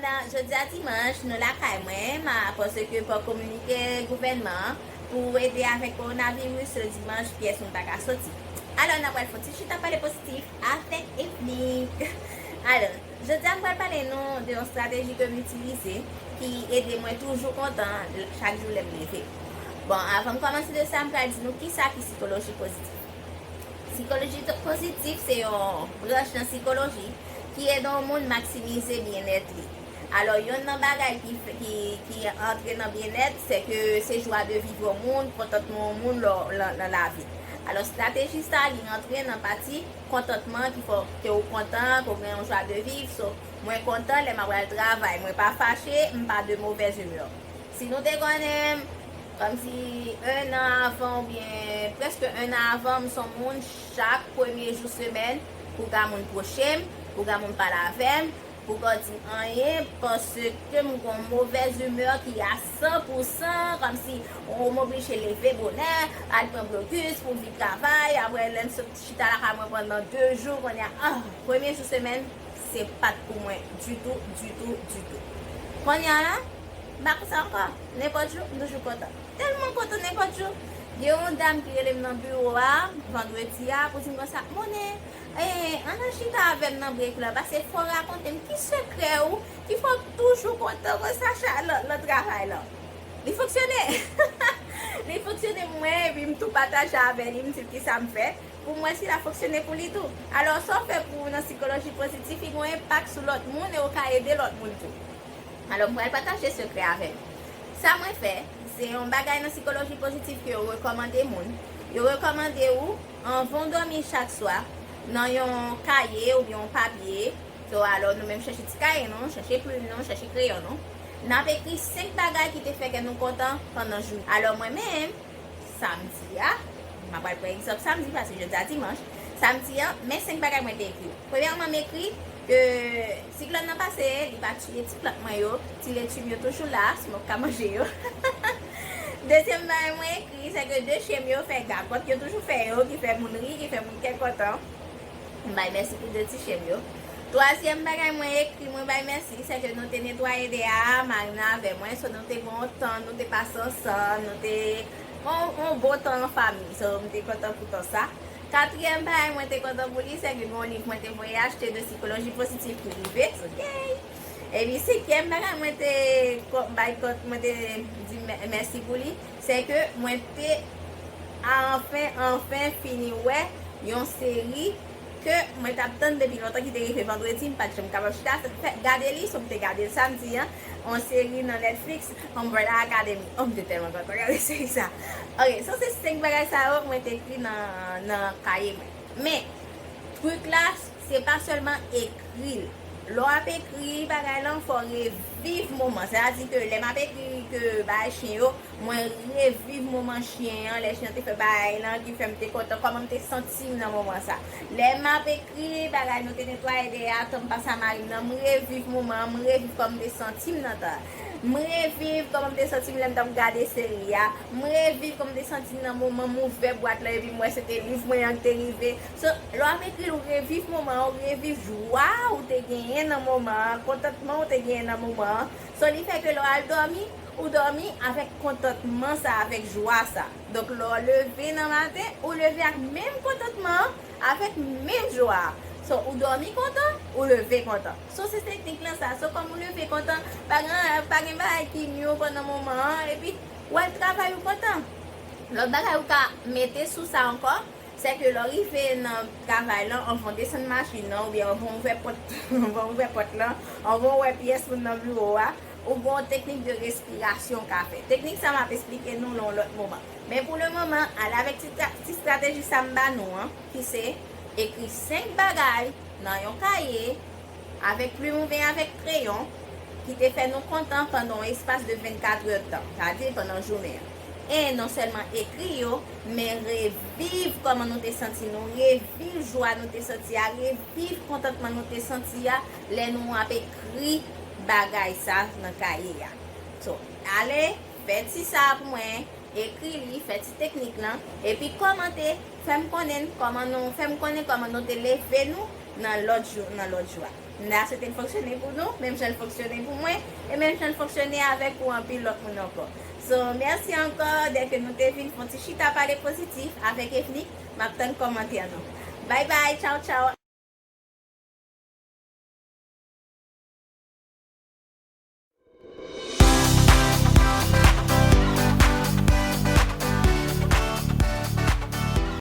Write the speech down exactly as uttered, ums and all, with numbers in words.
Jodi a dimanch, nou lakay mwen, ma, paske pa kominike gouvènman an pou ede avèk kowonaviris, dimanch, pyès moun pa ka soti. Alò, n ap pral fè yon ti chita pale pozitif avèk Evnik. Alò, jodi a m pral pale nou de yon estrateji ke m itilize ki ede mwen toujou kontan chak jou lè m leve. Bon, avan m kòmanse de sa, m pral di nou kisa ki sikoloji pozitif. Sikoloji pozitif se yon branch nan sikoloji ki ede yon moun maksimize byennèt li. Alò, yonn nan bagay ki, ki, ki antre nan byennèt, se ke se jwa de viv yon moun, kontantman yon moun nan lavi. Alò, estrateji sa, li antre nan pati kontantman ki fè ke ou kontan, ke ou gen yon jwa de viv. So, mwen kontan lè m ap al travay, mwen pa fache, m pa de mauvaise humeur. Si nou te konnen m, kòmsi en an avan oubyen prèske en an avan, m se yon moun, chak premye jou semèn, pou gen moun pwoche m, pou gen moun pale avè m, pou gen di anyen, paske m gen yon mauvaise humeur ki a san pou san, kòmsi m oblije leve bonè, al pran blokis pou vin travay, apre lè m sot chita lakay mwen pandan de jou, kounye a, ah, premye jou semèn, se pa t pou mwen ditou, ditou, ditou. Kounye a la, m pa konsa ankò. Nenpòt jou, m toujou kontan. Tèlman kontan nenpòt jou. Gen yon dam ki rele m nan biwo a, vandredi a, pou di m konsa, Mone, eh, ann al chita avè m nan brek la, paske fò w rakonte m ki sekrè ou ki fè w toujou kontan konsa cha-, nan, nan travay la. Li fonksyone. Li fonksyone pou mwen, epi m tou pataje avè li, m di l kisa m fè. Pou mwen, si l ap fonksyone pou li tou. Alò, sa w fè pou ou nan sikoloji pozitif, li gen yon enpak sou lòt moun e ou ka ede lòt moun tou. Alò, m pral pataje sekrè avè nou. Sa mwen fè, se yon bagay nan sikoloji pozitif ke yo rekòmande moun. Yo rekòmande ou, anvan w dòmi chak swa, nan yon kaye oubyen yon papye. So, alò, nou menm chèche ti kaye nou, chèche plim nou, chèche kreyon nou. N ap ekri senk bagay ki te fè kè nou kontan pandan jounen. Alò, mwen menm, samdi a, m ap pral pran egzanp samdi, paske jodi a dimanch. Samdi a, men senk bagay mwen te ekri. Premyèman, m ekri ke siklòn nan pase, li pa tiye ti plant mwen yo, ti leti m yo toujou la, si mwen ka manje yo. Dezyèm bagay mwen ekri, se ke de chen m yo fè gagòt yo toujou fè yo, ki fè moun ri, ki fè moun kè kontan. M bay mèsi pou de ti chen m yo. Twazyèm bagay mwen ekri, mwen bay mèsi, se ke nou te netwaye dèyè a, mari m nan avè mwen, so nou te gen yon tan, nou te pase ansanm, nou te yon, yon bon tan an fanmi, so m te kontan pou tan sa. Katriyèm bagay mwen te kontan pou li, se ke gen yon liv mwen te voye achte de sikoloji pozitif ki rive, ok. Epi senkyèm bagay mwen te ko-, bay kont, mwen te di mè-, mèsi pou li, se ke mwen te anfen, anfen fini wè yon seri ke mwen t ap tann depi lontan ki te rive vandredi, m pa t janm kapab chita fè, gade li, so m te gade l samdi a, yon seri nan Netflix, Umbrella Academy. Oh, m te tèlman kontan gade seri sa. Ok, so se senk bagay sa yo mwen te ekri nan, nan kaye mwen. Men, trik la, se pa sèlman ekri l. Lè w ap ekri bagay lan, fò w reviv moman. Sètadi ke lè m ap ekri ke bagay chen yo, mwen reviv moman chen an, lè chen an te fè bagay lan, ki fè m te kontan, kòman m te santi m nan moman sa. Lè m ap ekri bagay nou te netwaye dèyè a, tan m pase a mari m nan, m reviv moman an, m reviv kòman m te santi m nan tan an. M reviv kòman m te santi m lè m t ap gade seri a. M reviv kòman m te santi m nan moman m ouvè bwat lan epi m wè se te liv mwen an ki te rive. So, lè w ap ekri l, ou reviv moman an, ou reviv jwa ou te genyen nan moman an, kontantman ou te genyen nan moman an. So, li fè ke lè w al dòmi, ou dòmi avèk kontantman sa, avèk jwa sa. Donk, lè w leve nan maten, ou leve ak menm kontantman an, avèk menm jwa a. So, ou dòmi kontan, ou leve kontan. So, se teknik lan sa. So, kòm ou leve kontan, pa gen, pa gen bagay ki myo pandan moman an, epi w al travay ou kontan. Lòt bagay ou ka mete sou sa ankò, se ke lè w rive nan travay lan, anvan w desann machin nan, oubyen anvan w ouvè pòt, anvan w ouvè pòt lan, anvan w wè pyès moun nan biwo a, ou gen yon teknik de respirasyon w ka fè. Teknik sa, m ap esplike nou nan yon lòt moman. Men pou le moman, ale avèk ti tra-, ti estrateji sa m ba nou an, ki se ekri senk bagay nan yon kaye, avèk plim oubyen avèk kreyon, ki te fè nou kontan pandan yon espas de vennkat è tan, sètadi pandan jounen an. E non sèlman ekri yo, men reviv kòman nou te santi nou, reviv jwa nou te santi a, reviv kontantman nou te santi a, lè nou ap ekri bagay sa nan kaye a. So, ale, fè ti sa pou mwen, ekri li, fè ti teknik lan, epi kòmante, fè m konnen kòman nou, fè m konnen kòman nou te leve nou, nan lòt jou, nan lòt jou a. M ta swete l fonksyone pou nou, menm jan l fonksyone pou mwen, e menm jan l fonksyone avèk pou anpil lòt moun ankò. So, mèsi ankò dèke nou te vin fè yon ti chita pale pozitif avèk Evni. M ap tann kòmantè nou. Bye bye, tchaw tchaw,